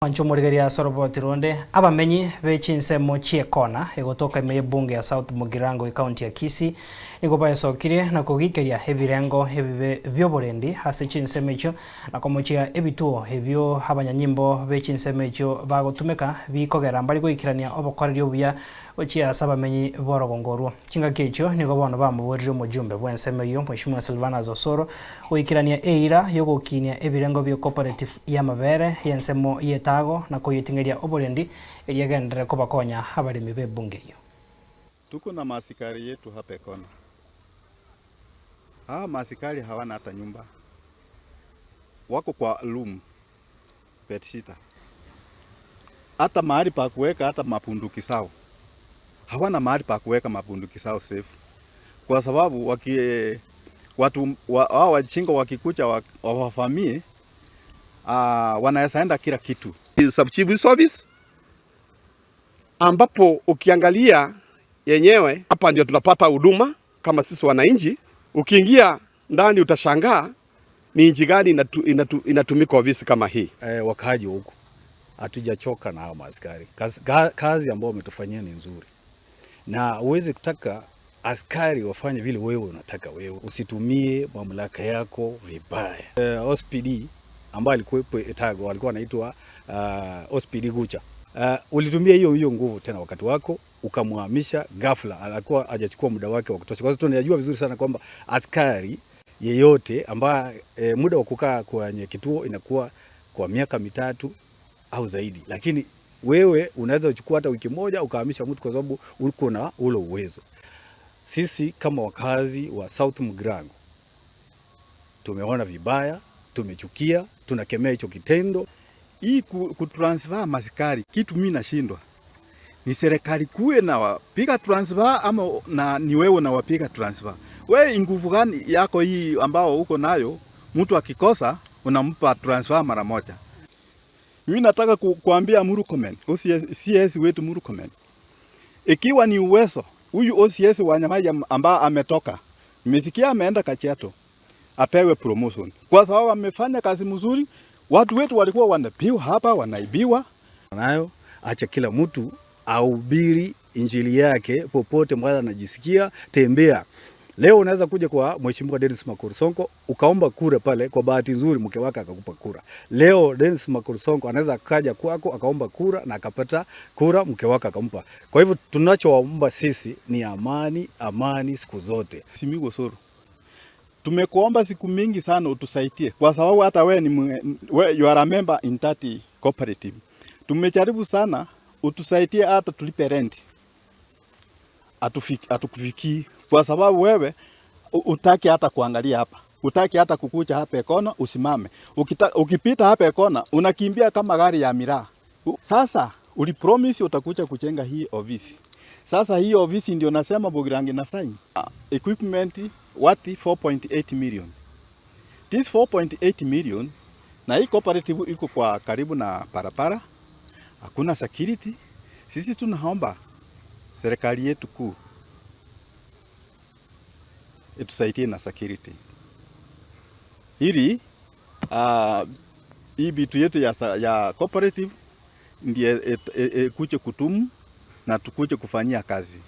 Mwanche omorigereria ase oroboti ronde, abamenyi be chinsemo chi'ekona egotoka ime y'ebunge ya South Mugirango ecounty ya Kisii nigo baesokirie na kogikeria ebirengo ebibe bi'oborendi ase chinsemo echio na komochia ebituo ebio abanyanyimbo be chinsemo echio bagotumeka bikogera mbari goikerania obokoreri obuya gochia ase abamenyi b'orogongo orwo. Chingaki echio nigo bono bamoborire omojumbe bw'ensemo eyio Mweshimiwa Silvanus Osoro goikerania eira y'ogokinia ebirengo bie cooperative y'amabere y'ensemo y'etago na koyeting'eria oborendi erio egenderere kobakonya abaremi b'ebunge eyio. Tuko na maasikari yetu hapa Ekona. Hawa maasikari hawana hata nyumba, wako kwa room bedsitter, hata mahali pa kuweka hata mabunduki zao hawana mahali pa kuweka mabunduki zao safe, kwa sababu watu hao wajinga wakikuja wawavamie, wanaweza enda kila kitu. Sub-chief office ambapo ukiangalia yenyewe hapa ndio tunapata huduma kama sisi wananchi. Ukiingia ndani utashangaa ni nchi gani inatumika ofisi kama hii. Wakaaji wa huku hatujachoka na hao maaskari. Kazi ambayo wametufanyia ni nzuri, na huwezi kutaka askari wafanye vile wewe unataka wewe. Usitumie mamlaka yako vibaya. OCPD ambaye alikuwepo Etago alikuwa anaitwa OCPD Gucha. Ulitumia hiyo hiyo nguvu tena wakati wako ukamhamisha ghafla, alikuwa hajachukua muda wake wa kutosha. Kwa sababu tunajua vizuri sana kwamba askari yeyote ambaye muda wa kukaa kwenye kituo inakuwa kwa miaka 3 au zaidi, lakini wewe unaweza kuchukua hata wiki moja ukahamisha mtu kwa sababu uko na ule uwezo. Sisi kama wakazi wa South Mugirango tumeona vibaya, tumechukia, tunakemea hicho kitendo. Hii kutransfer masikari kitu mimi nashindwa ni serikali kuwe na wapiga transfer ama na ni wewe na wapiga transfer. We nguvu gani yako hii ambao uko nayo, mtu akikosa unampa transfer mara moja. Mimi nataka kuambia Murkomen, OCS, CS wetu Murkomen, ikiwa ni uwezo huyu OCS wa Nyamaiya ambao ametoka, nimesikia ameenda Kajiado, apewe promotion kwa sababu amefanya kazi mzuri. Watu wetu walikuwa wanapiwa hapa, wanaibiwa. Nayo acha kila mtu ahubiri injili yake popote mahali anajisikia, tembea. Leo unaweza kuja kwa Mheshimiwa Dennis Makori Sonko ukaomba kura pale, kwa bahati nzuri mke wake akakupa kura. Leo Dennis Makori Sonko anaweza akaja kwako akaomba kura na akapata kura, mke wake akampa. Kwa hivyo tunachowaomba sisi ni amani, amani siku zote. Simigo Osoro, tumekuomba siku mingi sana utusaidie, kwa sababu hata we ni we, you are a member in that cooperative. Tumejaribu sana utusaidie hata tulipe rent, atukufikii kwa sababu wewe utaki hata kuangalia hapa, utaki hata kukuja hapa Ekona usimame. Ukipita hapa Ekona unakimbia kama gari ya miraa. Sasa ulipromise utakuja kujenga hii ofisi. Sasa hii ofisi ndio nasema Bogirangi na sign. Equipment worth 4.8 million. This 4.8 million na hii cooperative iko kwa karibu na barabara, hakuna security. Sisi tunaomba serikali yetu kuu itusaidie na security ili hii vitu yetu ya cooperative ndiye ikuje kutumu na tukuje kufanyia kazi.